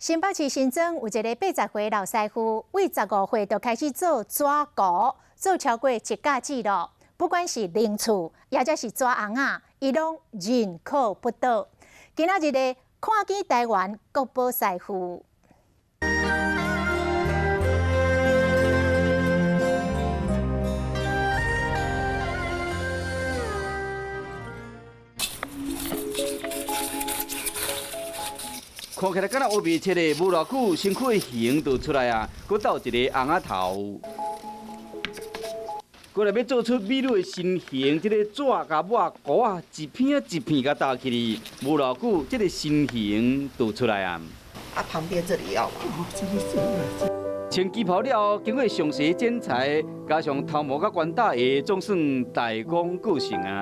新北市新莊有一个80歲老師傅，對15歲就開始做紙糊，做超過一甲子囉。不管是靈厝，抑者是紙尪仔，伊攏認可不倒。今仔日的看見台灣國寶師傅。看起來敢若烏白切的，無偌久，身軀的形就出來啊，閣鬥一个尪仔頭。過來欲做出美女的身形，這个紙共抹糊仔，一片一片共搭起來，無偌久，這个身形就出來啊。啊，旁邊這裡要嗎？穿旗袍了後，經過詳細剪裁，加上頭毛佮懸搭的，總算大功告成啊！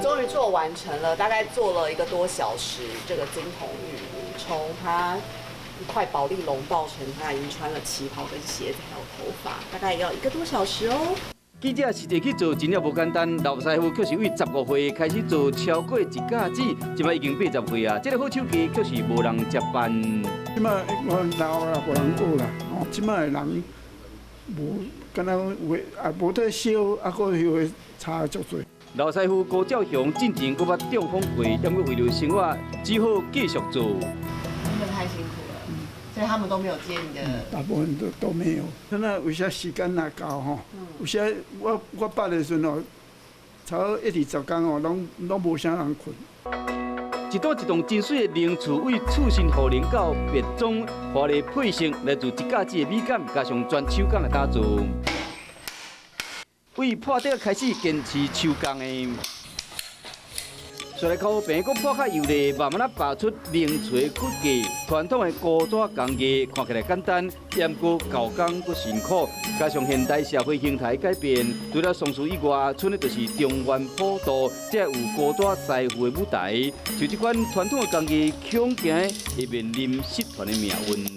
終於做完成了，大概做了一個多小時。這個金童玉女，從她一塊保麗龍抱成，她已經穿了旗袍跟鞋子，還有頭髮，大概要一個多小時哦。記者實際去做，真正無簡單。老師傅卻是對15歲開始做超過一甲子，這擺已經80歲啊。這个好手藝卻是無人接班。這擺我老啦，無人學啦。哦，這擺的人無，敢若有的也無退休，啊，閣休的差足濟。老師傅郭照雄進前閣捌中風過，不過為了生活，只好繼續做。真的太辛苦了，所以他們都沒有接你的。大部分都沒有。那有時時間若到吼，有時我捌的時陣哦，差不多一二十工哦，攏攏無啥人睏。一棟一棟真媠的靈厝，對厝身雨淋到別裝華麗配飾，來自一甲子的美感，加上全手工的打造。對破竹開始堅持手工的，出來口平，閣破較幼膩，慢慢仔拔出靈厝的骨架。傳統的糊紙工藝看起來簡單，毋過厚工閣辛苦。加上現代社會形態改變，除了喪事以外，賰的就是中元普渡，才有糊紙師傅的舞台。就這款傳統的工藝，恐驚會面臨失傳的命運。